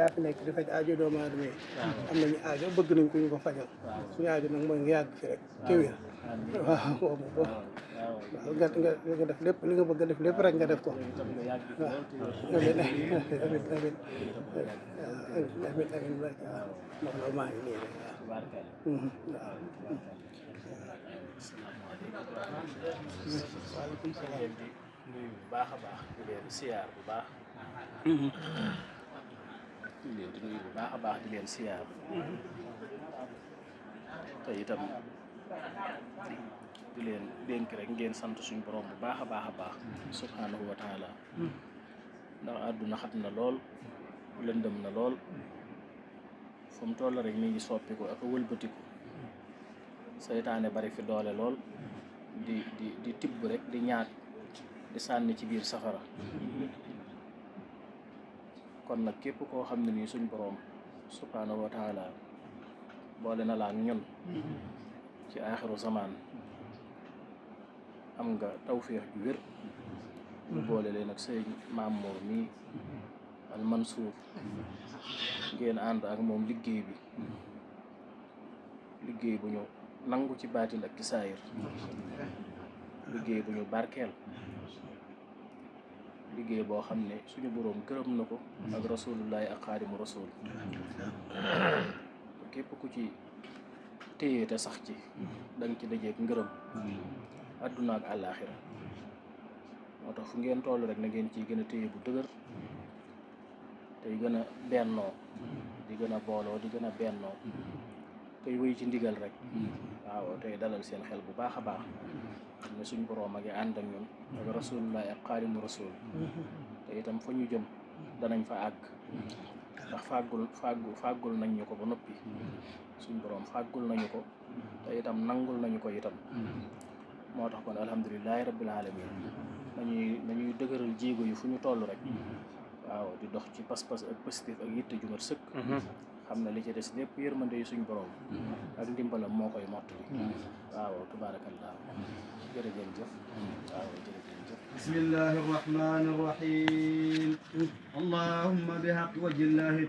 yaa fi nekk di faj aajo doomu aadama yi am nañu aajo bëgg nañ ko ñu ko fajal suñu aajo nag mooy nga yàgg fi rek téwér waaw waaw def lépp li nga bëgg a def lépp rek nga def ko waaw amin amin barke waaw moom la maa ngi nii rek waaw waaleykum salaam nuyu bu baax a baax di leen siyaar bu baax di leen di nuyu bu baax a baax di leen siyaar te itam di leen dénk rek ngeen sant suñu borom bu baax a baax subhanahu wa taala ndax àdduna xat na lool lëndëm na lool fu mu toll rek mi ngi soppiku ak wëlbatiku seytaane bari fi doole lool di tibb rek di ñaat di sànni ci biir safara kon nag képp koo xam ne nii suñ boroom subhaanahu wa taala boole na la ak ñun ci aaxiru zamaan am nga tawféex ju wér ñu boole leen ak sëñ Maam Moor mii al Mansuur ngeen ànd ak moom liggéey bi liggéey bu ñu nangu ci baatin ak ci saayir liggéey bu ñu barkeel liggéey boo xam ne suñu boroom gërëm na ko ak rasulullahi ak xaadimu rasul képp ku ci téye te sax ci danga ci dajeek ngërëm àdduna ak àllaaxira moo tax fu ngeen toll rek na ngeen ciy gën a téye bu dëgër tey gën a bennoo di gën a booloo di gën a bennoo tey wéy ci ndigal rek waaw tey dalal seen xel bu baax a baax xam ne suñ boroom a ngi ànd ak ñun ak rasulullahi ak xaadimu rasul te itam fa ñu jëm danañ fa àgg ndax fàggul nañ ñu ko ba noppi suñ boroom fàggul nañu ko te itam nangul nañu ko itam moo tax kon alhamdulilahi rabbil alamin nañuy dëgëral jéego yi fu ñu toll rek waaw di dox ci pas-pas ak positif ak yitte ju mat sëkk xam ne li ci des lépp yërmande yi suñ borom ak ndimbalam moo koy mottali waaw tabaarakallah jërëjëf jëf waaw jërëjëf jëf bismillahi rahmani rahim allahumma bi haqq wajhillahi